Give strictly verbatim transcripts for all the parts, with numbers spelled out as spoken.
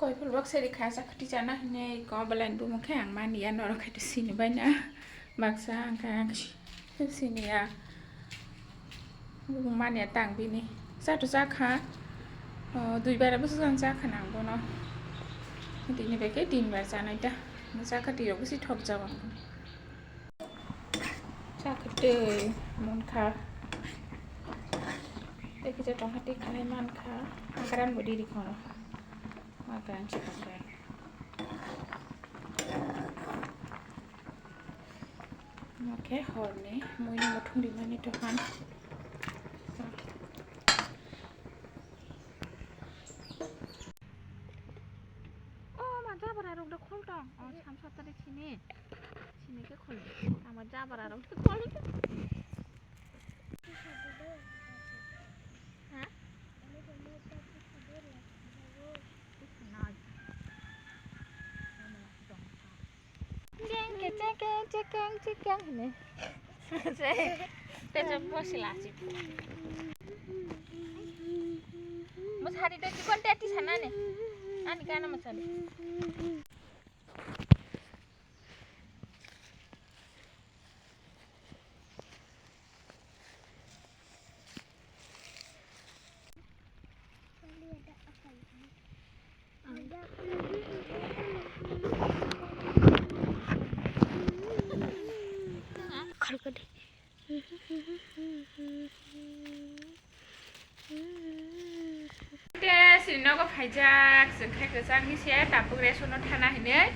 Koi phul bak seri kha sa khati chana hine ko belai bumung khe ang mani ya norok khai to sini bai na. Baksa ang kha sini ya. Bumung mani ya tang bini. Sa to sa kha. O, dui bar bwswk jang sa kha nang bono. Tini bai khe tin bar chanai ta. Sa khati rok bwswk thok jao ang. Chakha twi mankha. Tei kisa tongkha tei khalai mankha. Akran bo diri khono. Akran si tongkha. Oke, horni muino muthung rimani tohan. O ma, jabra rok da khol tong. O, samsa tari chini. Chini khe khol. Ama jabra rok da khol. Ha? Nai. Keng, keng, keng, keng, keng, keng, keng, hini. Tei je bosi lasi. Mo sari to chikon teti sana ne. Ani kana mo sari. Khalkadi. Te sini nogo phaijak, chwng khe kwchangni se tabuk ration no thana hinwi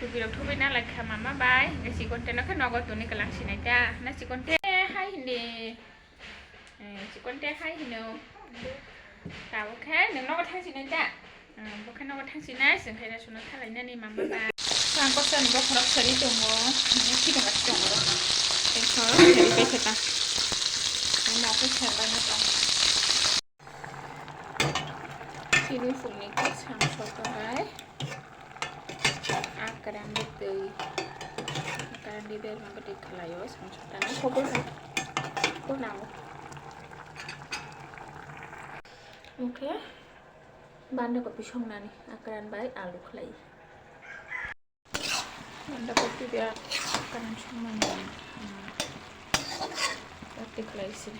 tubirok thubui na lai kha mama bai, hingke chikon te no khe nogo toni kwlang sinai ta, na chikon te hai hindi, eh, chikon te hai hino, tabuk khe nwng nogo thang sinai ta. Ah, bo kheno bo thang sinai, chwng khe ration no thalainani mama ba. Ang kosa ni bokhorok sari tongo, ani khidong bai tongo. Tei khe sari pai khe ta. Ani mokhe serbai no tong. Chini phungni khe samsok tongnai. Akran de twi. Akran de berma bwtwi khlaio, samsok tanai. Khobor, khobor nango. Oke. Banda kopi songnani akran bai alu khlai. Banda kopi bai akran songmani, hmm, roti khlai se.